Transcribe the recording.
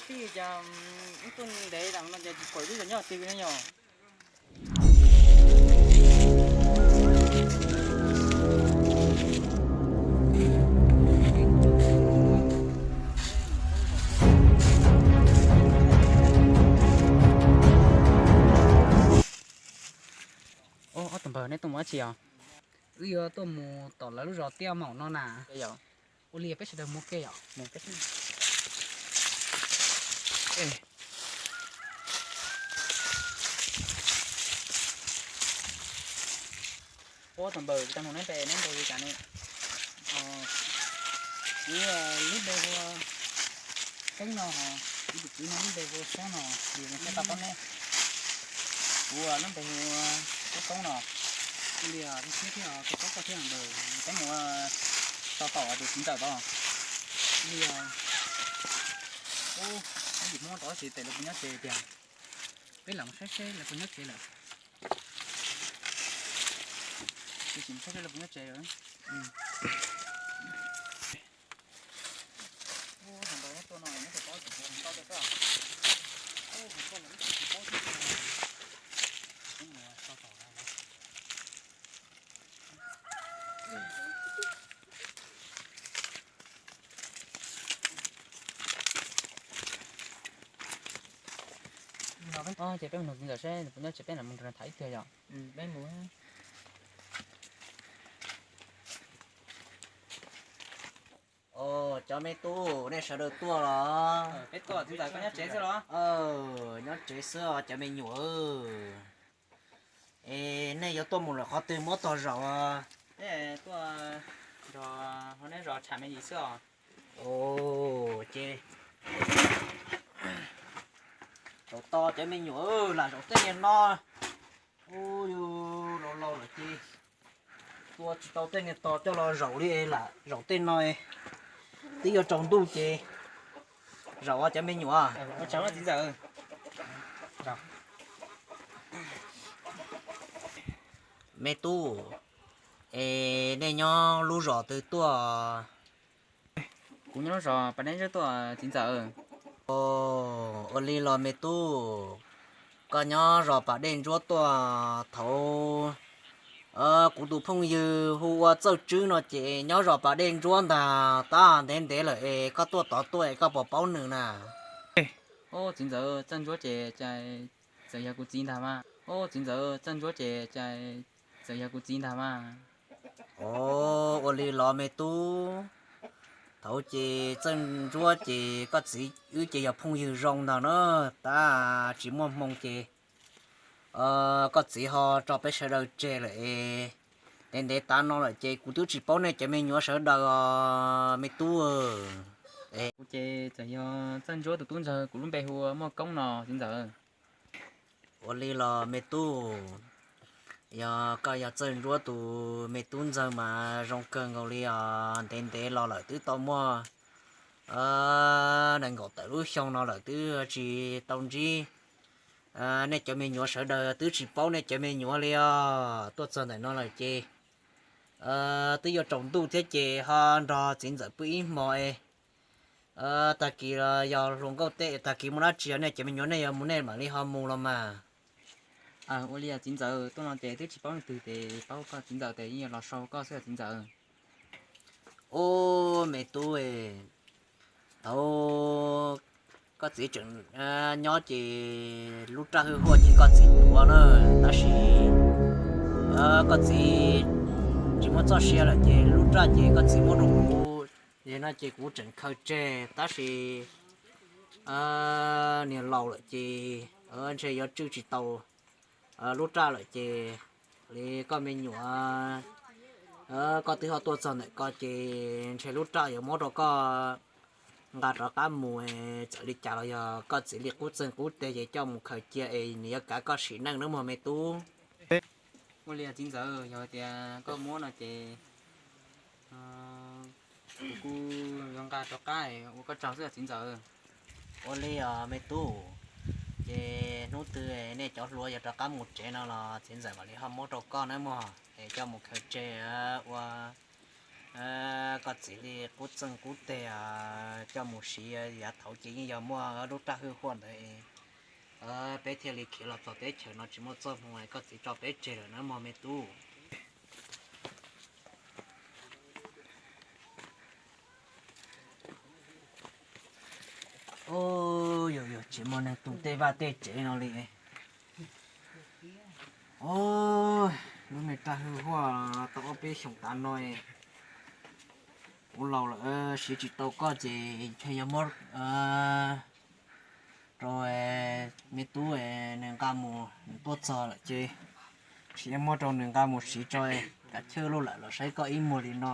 Tij cas ib tug ntev tas no ces tsis pom ib tug nyob twg ne yom? Ob tug npawg, neb tuaj mus dab tsi os? Wb yuav tuaj mus tom lawv lub zos Tiaj Maum no na. Ua li peb sawv daws mus ke yom? Ua tau npawg, tau nug neb npe, neb npe li cas ne? Kuv lub npe hu ua Keeb no, kuv tus txiv no lub npe hu ua Xab no, li no thiaj tau paub neb. Kuv lub npe hu ua Koob Koob no. Li thiab thiab, koj paub koj thiab npawg, peb mus tau tom tus txiv ntxawm tod. Li, ub, peb tsis muab rau tab sis tes lawv puas nyob tsev tiag. Peb lam saib seb lawv puas nyob tsev lawm. Peb sim saib seb lawv puas nyob tsev lawm. Ces peb mus nug txiv ntxawm seb nws puas nyob tsev, peb lam mus nrog nws tham ib pliag yom. Cov me tub, nej sawv daws tuaj los? Peb tuaj, txiv ntxawm koj nyob tsev xwb los? Nyob tsev xwb os cov me nyuam. Es nej yuav tuaj mus lawm qhov twg, muab tog zaum? Tuaj nrog neb zos tsham me ntsis xwb os. Ces zaum tog cov me nyuam, lam zaum tej niag no. Ub, yus laus laus lawm ces tua tsis tau tej niag tog coj los zaum li, lam zaum tej no. Twb yuav tsaus ntuj ces zaum os cov me nyuam. Txiv ntxawm. Me tub, es nej nyob lub zos twg tuaj? Kuv nyob lub zos Pas Dej Ntsuab tuaj txiv ntxawm. Ua li los me tub, koj nyob zos Pas Dej Ntsuab tuaj, thaum kuv tus phooj ywg hu ua Txawj Tswb no ces nyob zos Pas Dej Ntsuab ntag, tab ntev ntev lawm es koj tuaj tod tuaj es koj puas paub nws na? Ub, txiv ntxawm, Txawj Ntsuab ces txawm yog kuv txiv ntag mas. Ub, txiv ntxawm, Txawj Ntsuab ces txawm yog kuv txiv ntag mas. Ua li los me tub, thaum ces Txawj Ntsuab ces koj txiv wb ces yog phooj ywg zoo ntag na, tab tsis muaj hmoo ces koj txiv ho tso peb sawv daws tseg lawm es ntev ntev tav no lawm ces kuv twb tsis paub nej cov me nyuam sawv daws os me tub. Kuv ces txawm yog Txawj Ntsuab tus tub ntxawg, kuv lub npe hu ua Muaj Koob no txiv ntxawm. Ua li los me tub, yog koj yog Txawj Ntsuab tus me tub ntxawg mas zoo kawg nkaus li os. Ntev ntev los lawm twb tau muaj nees nkaum tawm lub xyoo no lawm twb tsis tau ntsib nej cov me nyuam sawv daws, twb tsis paub nej cov me nyuam li os. Tuaj txog ntawm no lawm ces twb yuav tsaus ntuj thiab ces ho nrog txiv ntxawm pw ib hmo es tag kis los yog hluas nkauj teb, tag kis muaj dab tsi nej cov me nyuam nej yuav mus nej mam li ho mus los mas. Ua li txiv ntxawm, tuaj no ces twb tsis paub leej twg ces paub koj txiv ntxawm ces yeej yuav los sau koj xwb txiv ntxawm. Ub, me tub, thaum koj txiv tseem nyob ces lub raj hwj huaj ces koj txiv tuav na, tab sis koj txiv tsis muaj txoj sia lawm ces lub raj ces koj txiv muab rau kuv, yog no ces kuv tseem khaws tseg, tab sis niag laus lawm ces ntshe yuav tswj tsis tau lub raj lawm ces li koj me nyuam, koj twb ho tuaj txog ntawm ko ces ntshe lub raj yuav muab rau koj nqa rov qab mus, txawm li cas los yog koj txiv li qub txeeg qub teg ces coj mus khaws cia es nws yuav kav koj sim neej nawb mog me tub. Ua li txiv ntxawm, yog tias koj muab no ces kuv kuj yuav nqa rov qab ua koj tsaug xwb txiv ntxawm. Ua li os me tub, ces hnub twg nej cov hluas yuav rov qab mus tsev no los txiv ntxawm mam li ho muab rau koj nawb mog, es coj mus khaws tseg ua Koj txiv li qub txeej qub teg coj mus siv yav thaud ces yeej yog muaj lub raj hwj huaj ntawd, peb thiaj li khiav los txog teb chaws no tsis muaj txoj hmoo, koj txiv tso peb tseg lawm na mog me tub. Yog yog tsis muaj neeg tu tej vaj tej tsev no li. Lub me raj hwj huaj tau ob peb xyoos tav no, ua laus lawm siv tsis tau koj ces ntshe yuav muab rau me tub nws nqa mus, nws tuaj txog lawm ces ntshe yuav muab rau nws nqa mus siv tso, kav chawj lub lawm los saib koj ib muag li no.